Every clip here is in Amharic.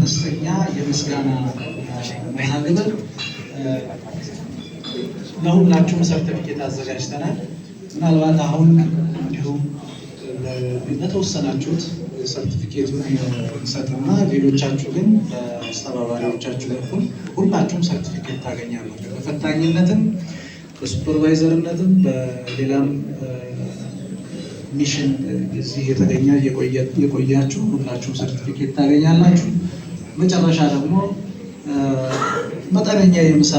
አነስተኛ የምስጋና መርሃ ግብር ለሁላችሁም ሰርቲፊኬት አዘጋጅተናል። ምናልባት አሁን እንዲሁም ለተወሰናችሁት ሰርቲፊኬቱን እንሰጥና ሌሎቻችሁ ግን በአስተባባሪዎቻችሁ በኩል ሁላችሁም ሰርቲፊኬት ታገኛላችሁ። በፈታኝነትም፣ በ supervisor ነትም፣ በሌላም mission እዚህ የተገኘ የቆያችሁ ሁላችሁም ሰርቲፊኬት ታገኛላችሁ። መጨረሻ ደግሞ መጠነኛ የምሳ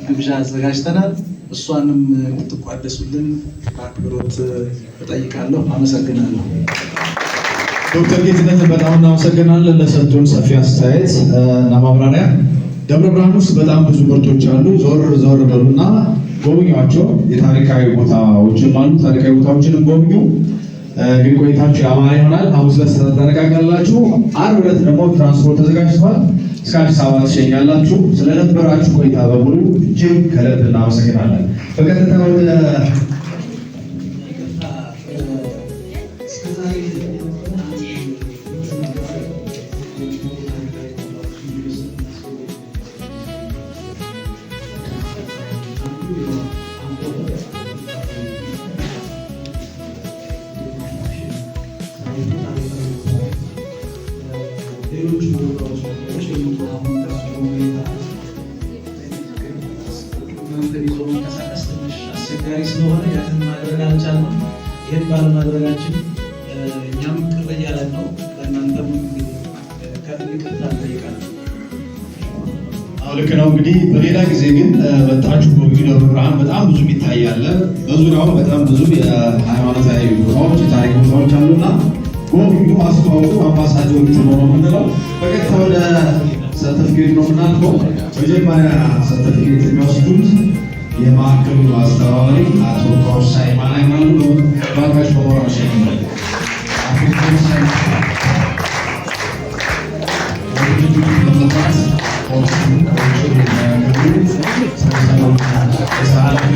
ግብዣ አዘጋጅተናል። እሷንም እንድትቋደሱልን በአክብሮት እጠይቃለሁ። አመሰግናለሁ። ዶክተር ጌትነትን በጣም እናመሰግናለን ለሰጡን ሰፊ አስተያየት እና ማብራሪያ። ደብረ ብርሃን ውስጥ በጣም ብዙ ምርቶች አሉ። ዞር ዞር በሉና ጎብኟቸው። የታሪካዊ ቦታዎችም አሉ። ታሪካዊ ቦታዎችንም ጎብኙ። ግን ቆይታችሁ ያማረ ይሆናል። ሐሙስ ዕለት ትጠነቀቃላችሁ። ዓርብ ዕለት ደግሞ ትራንስፖርት ተዘጋጅቷል። እስከ አዲስ አበባ ትሸኛላችሁ። ስለነበራችሁ ቆይታ በሙሉ እጅግ ከልብ እናመሰግናለን። በቀጥታ ወደ ይቅርታ፣ እስከዛሬ ሌሎች ቦታዎች አሁን ሁኔታ እናንተን ይዞ መንቀሳቀስ ትንሽ አስቸጋሪ ስለሆነ ያንን ማድረግ አልቻልንም። ይህን ባለማድረጋችን እኛም ቅር እያለን ነው። ለእናንተም ከልብ ይቅርታ እንጠይቃለን። አዎ፣ ልክ ነው። እንግዲህ በሌላ ጊዜ ግን መጣችሁ ጎብኙ። ደብረ ብርሃን በጣም ብዙ የሚታይ አለ። በዙሪያው በጣም ብዙ የሃይማኖታዊ ቦታዎች፣ የታሪክ ቦታዎች አሉና ጎብኙ፣ አስተዋውቁ። አምባሳደሮቹ ነው የምንለው። በቀጥታ ወደ ሰርተፊኬት ነው የምናልፈው። መጀመሪያ ሰርተፊኬት የሚወስዱት የማዕከሉ አስተባባሪ አቶ ኮርሳ ይማና ይሆናሉ። ባካችሁ በሞራል ሸኝ አቶ ኮርሳ በመጥራት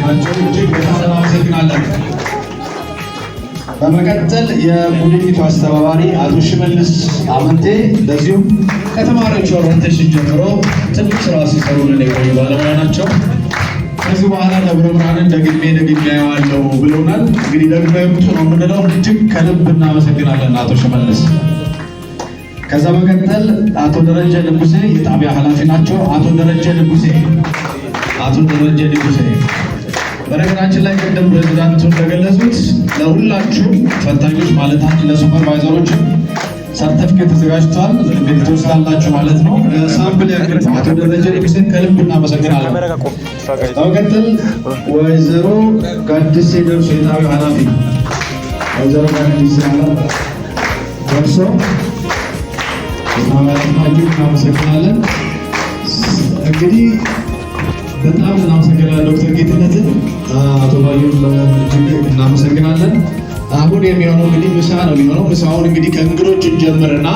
ናቸው። እጅግ በጣም እናመሰግናለን። በመቀጠል የጉብኝቱ አስተባባሪ አቶ ሽመልስ አመንቴ እንደዚሁም ከተማሪዎች orientation ጀምሮ ትልቅ ስራ ሲሰሩልን የቆዩ ባለሙያ ናቸው። ከዚህ በኋላ ደብረ ብርሃንን ደግሜ ደግሜ አየዋለሁ ብለውናል። እንግዲህ ደግሞ ይምጡ ነው የምንለው። እጅግ ከልብ እናመሰግናለን አቶ ሽመልስ። ከዛ በመቀጠል አቶ ደረጀ ንጉሴ የጣቢያ ኃላፊ ናቸው። አቶ ደረጀ ንጉሴ፣ አቶ ደረጀ ንጉሴ። በነገራችን ላይ ቅድም ፕሬዚዳንቱ እንደገለጹት ለሁላችሁም ፈታኞች ማለታችን ለ supervisor ኦችም ሰርተፍኬት ተዘጋጅቷል። እንግዲህ ትወስዳላችሁ ማለት ነው። ለ sample ያክል አቶ ደረጀ ንጉሴን ከልብ እናመሰግናለን። በመቀጠል ወይዘሮ ጋዲሴ ደርሶ የጣቢያው ኃላፊ፣ ወይዘሮ ጋዲሴ ደርሶ የጣቢያ ኃላፊ፣ እናመሰግናለን። እንግዲህ በጣም እናመሰግናለን ዶክተር ጌትነትን፣ አቶ ባዩን እጅግ እናመሰግናለን። አሁን የሚሆነው እንግዲህ ምሳ ነው የሚሆነው። ምሳውን እንግዲህ ከእንግዶች እንጀምርና